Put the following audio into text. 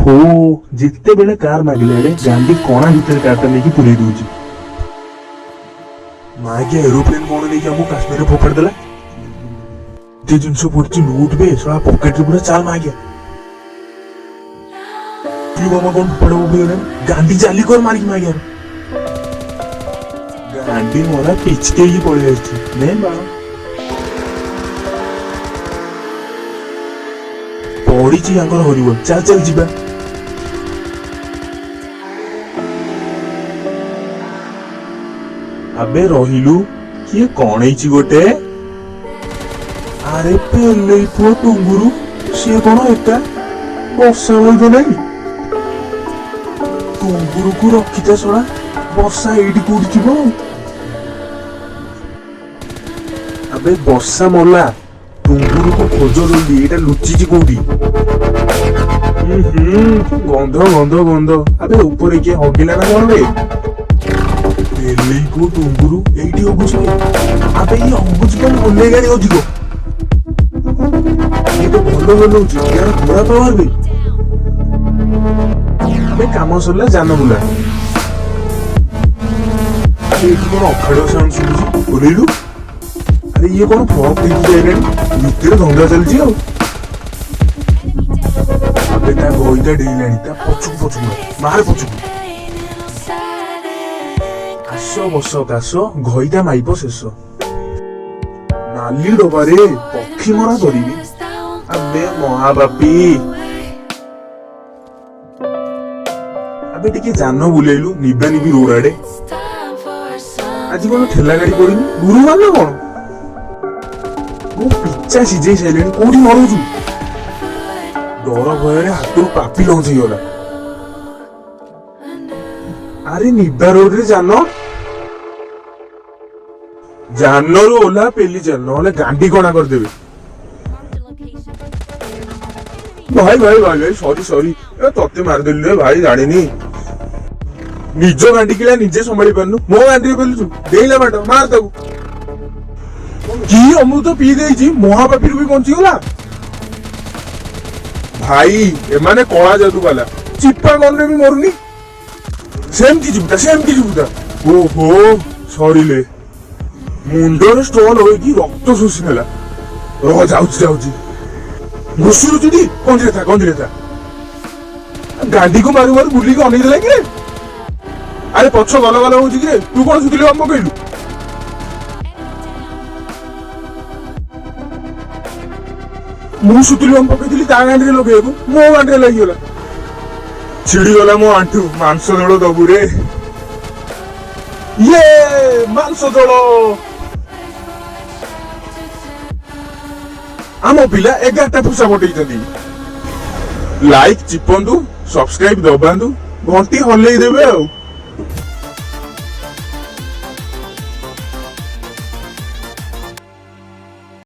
ହୋ, ଯେତେବେଳେ କାର ମାଗିଲା ବେଳେ ଗାଣ୍ଡି କଣା ଭିତରେ କାରଟା ନେଇକି ପୁରେଇ ଦଉଛି। ମାଗିଆ ଏରୋପ୍ଲେନ କଣ ନେଇକି ଆମକୁ କାଶ୍ମୀରରେ ଫୋପାଡ଼ି ଦେଲା। ଏତେ ଜିନିଷ ପଡିଛି ଲୁଟ୍ ବେ ଶଳା, ପକେଟରେ ପୁରା। ଚାଲ ମାଗିଆ, ତୁ ମାମା କଣ ଫୋପାଡ଼ ହେଇଗଲାଣି। ଗାଣ୍ଡି ଚାଲି କର ମାରିକି ମାଗିଆ। ଗାଣ୍ଡି ମରା ପିଚକେଇକି ପଳେଇ ଆସିଛି। ନେ ବାଳ ପଡିଛି ୟାଙ୍କର ହରିବ। ଚାଲ ଚାଲ ଯିବା। ଆବେ ରହିଲୁ, କିଏ କଣେଇଛି ଗୋଟେ? ଆରେ ପେଲେଇ ପୁଅ ଟୁଙ୍ଗୁରୁ, ସିଏ କଣ ଏକା ବର୍ଷା ଭାଇ ନାଇଁ? ଟୁଙ୍ଗୁରୁକୁ ରଖିଥା ଶଳା, ବର୍ଷା ଏଇଠି କୋଉଠି ଥିବ ଆଉ। ଆବେ ବର୍ଷା ମଲା, ଟୁଙ୍ଗୁରୁକୁ ଖୋଜ ଜଲ୍ଦି, ଏଇଟା ଲୁଚିଛି କୋଉଠି। ହୁଁ ହୁଁ, ଗନ୍ଧ ଗନ୍ଧ ଗନ୍ଧ। ଆବେ ଉପରେ କିଏ ହଗିଲା ନା କଣ ବେ? ପେଲେଇ ପୁଅ ଟୁଙ୍ଗୁରୁ ଏଇଠି ହଗୁଛି ବେ। ଆବେ ଇଏ ହଗୁଛି କଣ ହଲେଇଲାଣି ଅଧିକ। ଇଏ ତ ଭଲ ହଲଉଛି, ୟାର ଘୋଡ଼ା ପାୱାର ବେ। ଆବେ କାମ ସରିଲା, ଯାନ ବୁଲା। ଆବେ ଏଠି କଣ ଅଖାଡୁଆ ସାଉଣ୍ଡ ଶୁଭୁଛି? ଓହ୍ଲେଇଲୁ। ଆରେ ଇଏ କଣ ଫ୍ରକ୍ ପିନ୍ଧି ଯାଇଲାଣି, ଭିତରେ ଧନ୍ଦା ଚାଲିଛି ଆଉ। ଆବେ ତା ଘଇତା ଡେଇଁଲାଣି, ତା ପଛକୁ ପଛକୁ ମାର ପଛକୁ। ଆସ ବସ କାଶ, ଘଇତା ମାଇପ ଶେଷ। ନାଲି ଡବାରେ ପକ୍ଷୀ ମରା କରିବି। ଆବେ ମହାବାପି, ଆବେ ଟିକେ ଯାନ ବୁଲେଇଲୁ ନିବା ନିବି ରୋଡ ଆଡେ। ଆଜି କଣ ଠେଲା ଗାଡି ପଡିନି, ଗୁରୁବାର ନା କଣ? ମୁଁ ପିଚା ସିଝେଇ ସାରିଲିଣି, କୋଉଠି ମରଉଛୁ? ଡର ଭୟରେ ହାତରୁ ପାପି ଲଞ୍ଚ ହେଇଗଲା। ଆରେ ନିବା ରୋଡରେ ଯାନ, ଯାନରୁ ଓହ୍ଲା, ପେଲି ଚାଲ, ନହେଲେ ଗାଣ୍ଡି କଣା କରିଦେବେ। ଭାଇ ଭାଇ ଭାଇ ଭାଇ, ସରି ସରି, ଏ ତତେ ମାରିଦେଲି ରେ ଭାଇ, ଜାଣିନି। ନିଜ ଗାଣ୍ଡି କିଳା ନିଜେ ସମ୍ଭାଳି ପାରୁନୁ, ମୋ ଗାଣ୍ଡିରେ ପେଲୁଛୁ। ଦେଇଲା ମାଡ, ମାର ତାକୁ। କି ଅମୃତ ପିଇ ଦେଇଛି, ମହାପାପୀରୁ ବି ବଞ୍ଚିଗଲା। ଭାଇ ଏମାନେ କଳା ଯାଦୁ ବାଲା, ଚିପା ଗନରେ ବି ମରୁନି। ସେମିତି ଯିବୁ ତା, ସେମିତି ଯିବୁ ତା। ଓହୋ ସରିଲେ, ମୁଣ୍ଡରେ ଷ୍ଟୋନ ହୋଇକି ରକ୍ତ ଶୋଷି ନେଲା। ରହ, ଯାଉଛି ଯାଉଛି। ଘୁଷୁରୁଛୁ ଟି, ଗଞ୍ଜିରେ ଥା, ଗଞ୍ଜିରେ ଥା। ଗାଣ୍ଡିକୁ ମାରୁ ମାରୁ ବୁଲିକି ଅନେଇ ଦେଲା କିରେ? ଆରେ ପଛ ଗଲ ଗଲ ହଉଛି କିରେ, ତୁ କଣ ସୁତିଲି ବାମ ପକେଇଲୁ? ମୁଁ ସୁତିଲି ବାମ ପକେଇଥିଲି ତା ଗାଣ୍ଡିରେ ଲଗେଇବାକୁ, ମୋ ଗାଣ୍ଡିରେ ଲାଗିଗଲା, ଛିଡିଗଲା ମୋ ଆଣ୍ଠୁ। ମାଂସ ଦୋଳ ଦବୁ ରେ, ଇଏ ମାଂସ ଦୋଳ। ଆମ ପିଲା 11ଟା ଫୁସା ପଟେଇଛନ୍ତି। ଲାଇକ୍ ଚିପନ୍ତୁ, ସବସ୍କ୍ରାଇବ ଦବାନ୍ତୁ, ଘଣ୍ଟି ହଲେଇ ଦେବେ ଆଉ।